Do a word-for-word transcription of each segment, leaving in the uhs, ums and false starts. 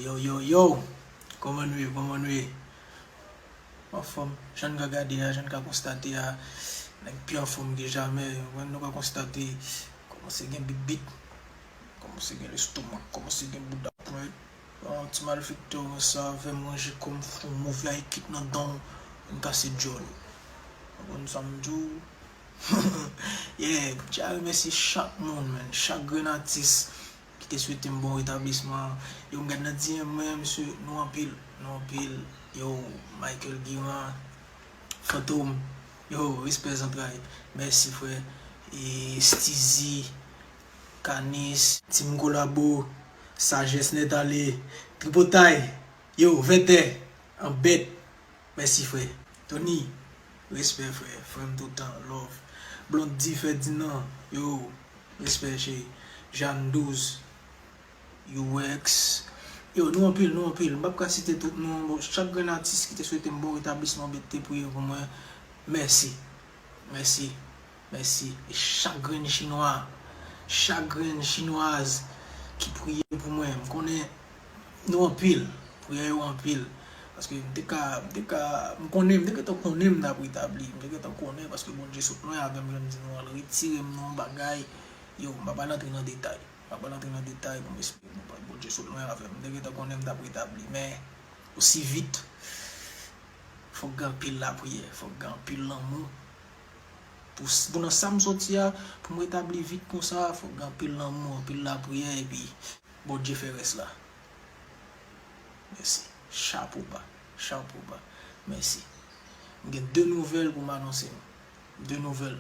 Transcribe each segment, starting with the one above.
Yo, yo, yo! Kòman nou ye? Kòman nou ye? Anfòm, jan n ka gade a, jan n ka konstate a, nèg pi anfòm ke jamè. Ou konprann, nou ka konstate, kòmanse gen bit bit, kòmanse gen lestomak, kòmanse gen bouda pwent. Yon ti malfektè konsa, fè manje kòm fon move a ekip nan dan, vin kase djòl. Ou konprann sa m di w? Yeah, m tya remèsye chak moun, man, chak grenn atis ki te swete m bon retablisman. Yo, m gad nan D M mwen, mesye, nou anpil, nou anpil. Yo, Michael Guiran, Fantom, yo, respè zantray. Mèsi, frè. E Steezy, Kanis, Team Kolabo, Sajès Nèt Ale, Tripotay, yo, Vètè, Anbèt. Mèsi, frè. Tony, respè, frè. Frè m toutan, love. Blondy Ferdinand, yo, respè, cheri. Jeanne Douze, U X. Yo, nou anpil, nou anpil. M p ap ka site tout non. Bon, chak grenn atis ki te swete m bon retablisman, ki te priye pou mwen, mèsi. Mèsi. Mèsi. E chak grenn chinwa, chak grenn chinwaz ki priye pou mwen, m konnen nou anpil, priyè yo anpil. Paske m te ka, m te ka, m konnen, m te gentan konnen m t ap retabli, m te gentan konnen, paske Bondye sot lwen avè m, jan m di nou an, l retire m nan yon bagay. Yo, m pa pral antre nan detay. M pa pral antre nan detay pou m esplike nou, Bondye sot lwen avè m. M te gentan konnen m t ap retabli, men osi vit, fòk gen anpil lapriyè, fòk gen anpil lanmou. Pou, pou nan sa m soti a, pou m retabli vit konsa, fòk gen anpil lanmou, anpil lapriyè, epi Bondye fè rès la. Mèsi. Chapo ba. Chapo ba. Mèsi. M gen de nouvèl pou m anonse nou. De nouvèl.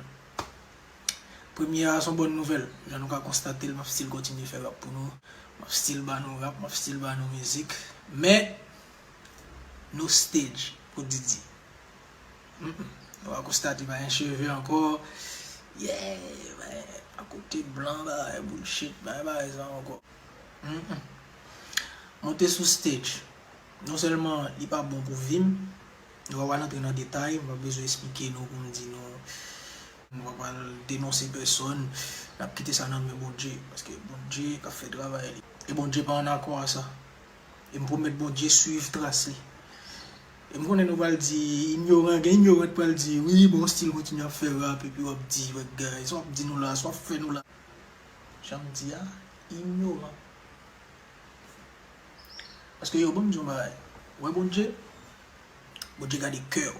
Premye a, se yon bòn nouvèl. Jan nou ka konstate l, m ap still kontinye fè rap pou nou. M ap still ba nou rap, m ap still ba nou mizik. Men, no stage pou Didi. Mm, mm. Nou va konstate pa gen cheve ankò. Yeah, men, akote blan, bagay bullshit, bagay, bagay sa ankò. Mm, mm. Monte sou stage. Non sèlman li pa bon pou vi m, nou pa pral antre nan detay, m pa bezwen esplike nou pou m di nou, nou pa pral denonse pèsòn, n ap kite sa nan men Bondye, paske Bondye k ap fè travay li. E Bondye pa ann akò a sa. E m pwomèt Bondye swiv tras li. E m konnen nou pral di, inyoran, gen inyoran k pral di, wi, bon, still kontinye ap fè rap, epi w ap di, wè, guys, sa w ap di nou la, sa w ap fè nou la. Jan m di a, inyoran. Paske yo, ban m di yon bagay. Ou wè Bondye? Bondye gade kè w.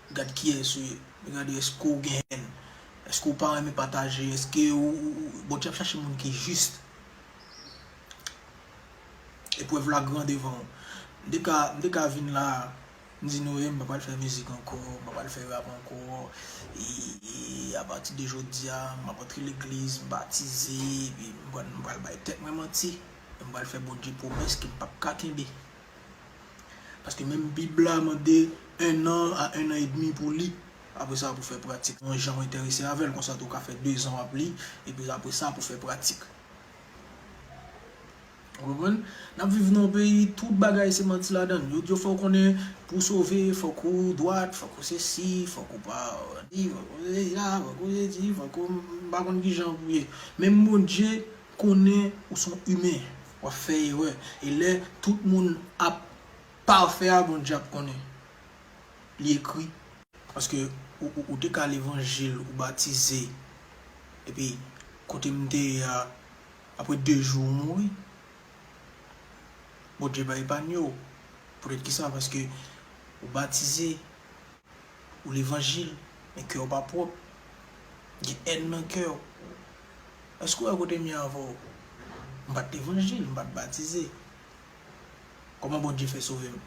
Li gade kiyès ou ye. Li gade èske w gen hèn. Èske w pa renmen pataje. Èske ou, ou, ou, Bondye ap chache moun ki jis. Eprèv la gran devan w. M te ka, m te ka vin la, m di nou, e, m pa pral fè mizik ankò, m pa pral fè rap ankò. E, e, apati de jodi a, m ap antre legliz, m batize, epi m pral, m pral bay tèt mwen manti. E m pral fè Bondye pwomès ke m p ap ka kenbe. Paske menm Bib la mande un an a un an edmi pou li. Apre sa, pou fè pratik. Yon jan w enterese avè l, konsa tou w ka fè dezan w ap li, epi apre sa, pou fè pratik. Ou konprann? N ap viv nan yon peyi, tout bagay se manti ladan l. Yo di w fò w konnen, pou w sove, fòk ou dwat, fòk ou sesi, fòk ou pa di, fòk ou sesi la, fòk ou sesi, fòk ou, m pa konn kijan pou ye. Menm Bondye konnen ou se yon imen, w ap fè erè. E lè tout moun ap pafè a, Bondye ap konnen. Li ekri. Paske ou, ou, ou te ka levanjil, ou batize, epi kote m te ye a, apre de jou ou mouri. Bondye pa epanye w. Poutèt kisa? Paske ou batize, ou levanjil, men kè w pa pwòp. Gen hèn nan kè w. Èske w wè kote m ye avè w? M pa t levanjil, m pa t batize. Kòman Bondye fè sove m?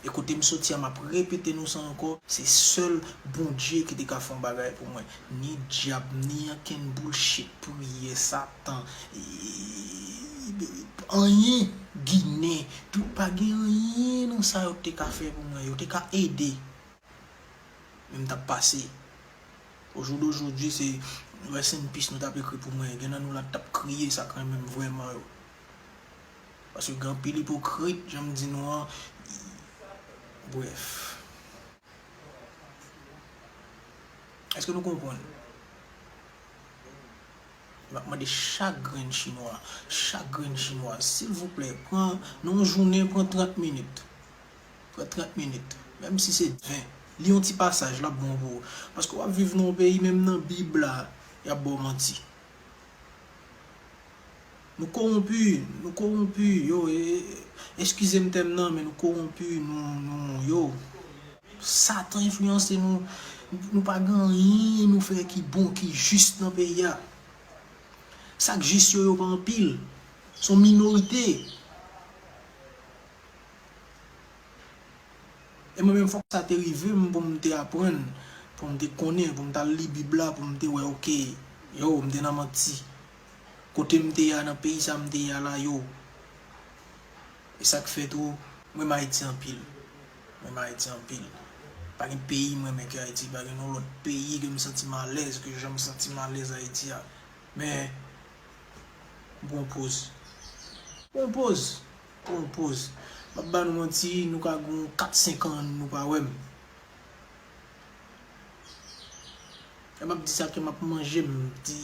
E kote m soti a, m ap repete nou sa ankò, se sèl Bondye ki te ka fè yon bagay pou mwen. Ni dyab, ni ankenn bullshit, priyè, Satan, e, anyen, Ginen, tout, pa gen anyen nan sa yo te ka fè pou mwen. Yo te ka ede. Men m t ap pase. Au jour d'aujourd'hui, se rest in peace nou t ap ekri pou mwen. Gen nan nou la t ap kriye sa k renmen m vrèman yo. Paske gen anpil ipokrit, jan m di nou an. Brèf. Èske nou konprann? M ap mande chak grenn chinwa, chak grenn chinwa, silvouplè, pran, nan yon jounen, pran trant minit. Pran trant minit. Menm si se ven. Li yon ti pasaj, l ap bon pou ou. Paske w ap viv nan yon peyi, menm nan Bib la, y ap ba w manti. Nou kowonpi, nou kowonpi, yo, e, e, eskize m tèm nan, men nou kowonpi, nou, nou, yo. Satan enfliyanse nou, nou pa gen anyen nou fè ki bon, ki jis nan peyi a. Sa k jis yo, yo pa anpil. Se yon minorite. E mwen menm, fòk sa te rive m pou m te aprann, pou m te konnen, pou m t al li Bib la, pou m te wè, oke, yo, m te nan manti. Kote m te ye a, nan peyi sa m te ye a la, yo. E sa k fè tou, m renmen Ayiti anpil. M renmen Ayiti anpil. Pa gen peyi m renmen ke Ayiti, pa gen yon lòt peyi ke m santi m alèz, ke jan m santi m alèz Ayiti a. Men, m pran poz. Pran poz. Pran poz. M ap ba nou manti, nou ka gen kat, senk an, nou pa wè m. E m ap di sa ke m ap manje, m di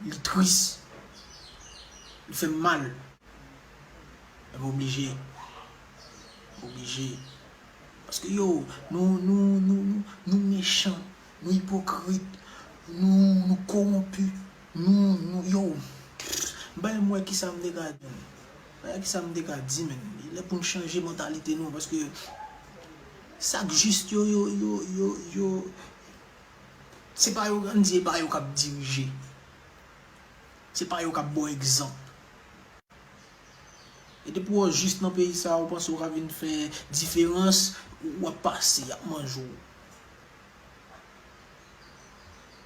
li tris. Li fè m mal. Men m oblije. M oblije. Paske yo, nou, nou, nou, nou, nou mechan, nou ipokrit, nou, nou kowonpi, nou, nou, yo. M pa menm wè kisa m te ka di, men. M pa wè kisa m te ka di, men. Li lè pou n chanje mantalite nou, paske sa k jis yo, yo, yo, yo, yo, se pa yo, ann di, e pa yo k ap dirije. Se pa yo k ap ba w egzanp. E depi w jis nan peyi sa a, ou panse w ka vin fè diferans, w ap pase, y ap manje w.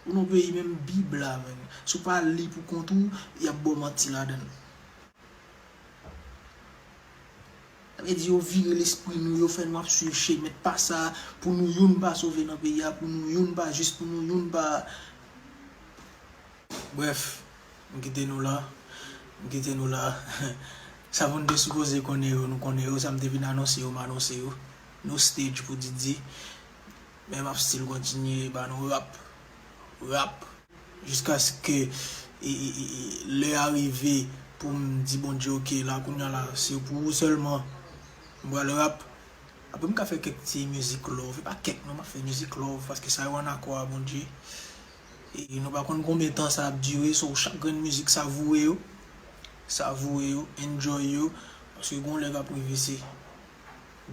Ou nan peyi menm Bib la, menm. Si w pa li pou kont ou, y ap ba w manti ladan l. Sa vle di yo vire lespri nou, yo fè nou ap swiv chemen pa sa, pou nou youn pa sove nan peyi a, pou nou youn pa jis, pou nou youn pa. Brèf, m kite nou la. M kite nou la. Sa moun te sipoze konnen yo, nou konnen yo. Sa m te vin anonse yo, m anonse yo. No stage pou Didi. Men m ap still kontinye ba nou rap. Rap. Jiskaske e, e, e, e, lè a rive pou m di Bondye, oke, la, kounye a la, se pou ou sèlman. M pral rap. Apre, m ka fè kèk ti mizik love. E pa kèk, non, m ap fè mizik love, paske sa yo ann akò a Bondye. E nou pa konn konbyen tan sa ap dire, so chak grenn mizik, savoure yo. Savoure yo, enjoy yo. Paske gon lè k ap rive, se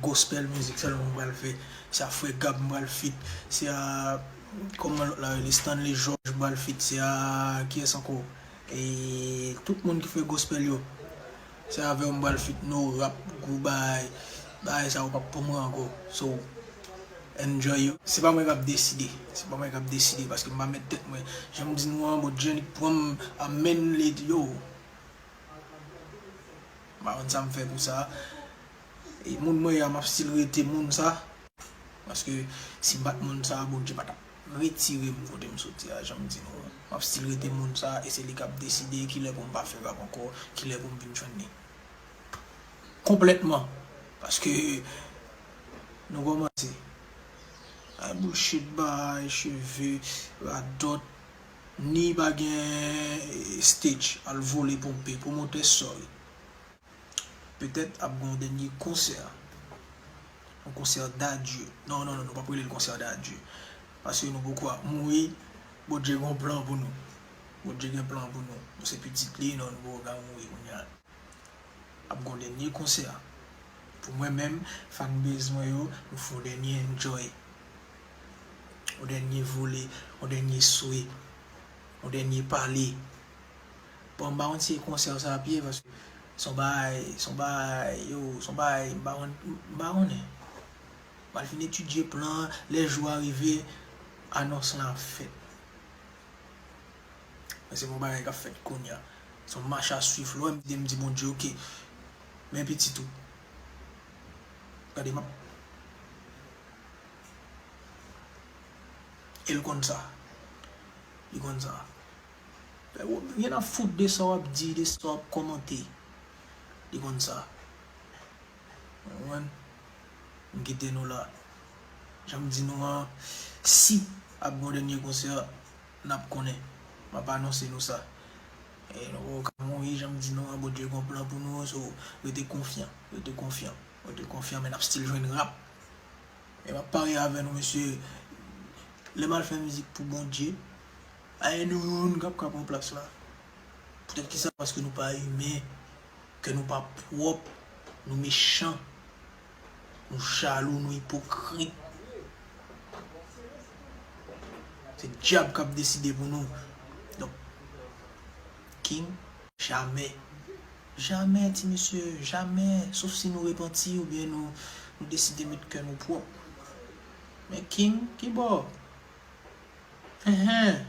gospel mizik sèlman m pral fè. Se a Frè Gab m pral feat. Se a, kòman lòt la rele, Stanley George m pral feat. Se a, kiyès ankò? E tout moun ki fè gospel yo. Se avè w m pral feat, no rap, gwo bagay. Bagay sa yo p ap pou mwen ankò. So, enjoy yo. Se pa mwen k ap deside. Se pa mwen k ap deside, paske m pa mèt tèt mwen. Jan m di nou an, Bondye li pran m, amèn, li di yo. M pa konn sa m fè pou sa. E moun mwen ye a, m ap still rete moun sa. Paske si m pa t moun sa, Bondye pa t ap retire m kote m soti a, jan m di nou an. M ap still rete moun sa, e se li k ap deside kilè pou m pa fè rap ankò, kilè pou m vin jwenn li. Konplètman. Paske nou kòmanse. Ay bullshit, bay cheve, radòt, ni pa gen stage, al vole ponpe, pwomotè, sorry. Petèt ap gen yon dènye konsè. Yon konsè d'adieu. Non, non, non, nou p ap rele l konsè d'adieu. Paske nou poko ap mouri. Bondye gen yon plan pou nou. Bondye gen plan pou nou. Nou se pitit li, non, nou poko ka mouri kounye a. Ap gen yon dènye konsè. Pou mwen menm, fanbase mwen yo, nou fè yon dènye enjoy. Yon dènye vole, yon dènye swe, yon dènye pale. Bon, m pa konn si e konsè sa ap ye, paske se yon bagay, se yon bagay, yo, se yon bagay, m pa konn, m pa konnen. M al fin etidye plan an, lè jou a rive, anons lan ap fèt. Men se pa yon bagay k ap fèt kounye a. Se yon mach a swiv, lè w wè m di, m di Bondye, oke, men pitit ou. Gade, m ap E l konn sa. Li konn sa. Fè w, gen ap fout de sa w ap di, de sa w ap kòmante. Li konn sa. Ou konprann? M kite nou la. Jan m di nou an, si ap gen yon dènye konsè, n ap konnen. M ap anonse nou sa. E nou poko ka mouri, jan m di nou an, Bondye gon plan pou nou, so rete konfyan, rete konfyan, rete konfyan, men n ap still jwenn rap. E m ap parye avè nou, mesye, lè m al fè mizik pou Bondye, a gen nou youn k ap ka pran plas la. Poutèt kisa? Paske nou pa imen, kè nou pa pwòp, nou mechan, nou jalou, nou ipokrit. Se dyab k ap deside pou nou. Donk, King, jamè. Jamè, ti mesye, jamè. Sof si nou repanti oubyen nou, nou deside met kè nou pwòp. Men King, ki bò? Enhen,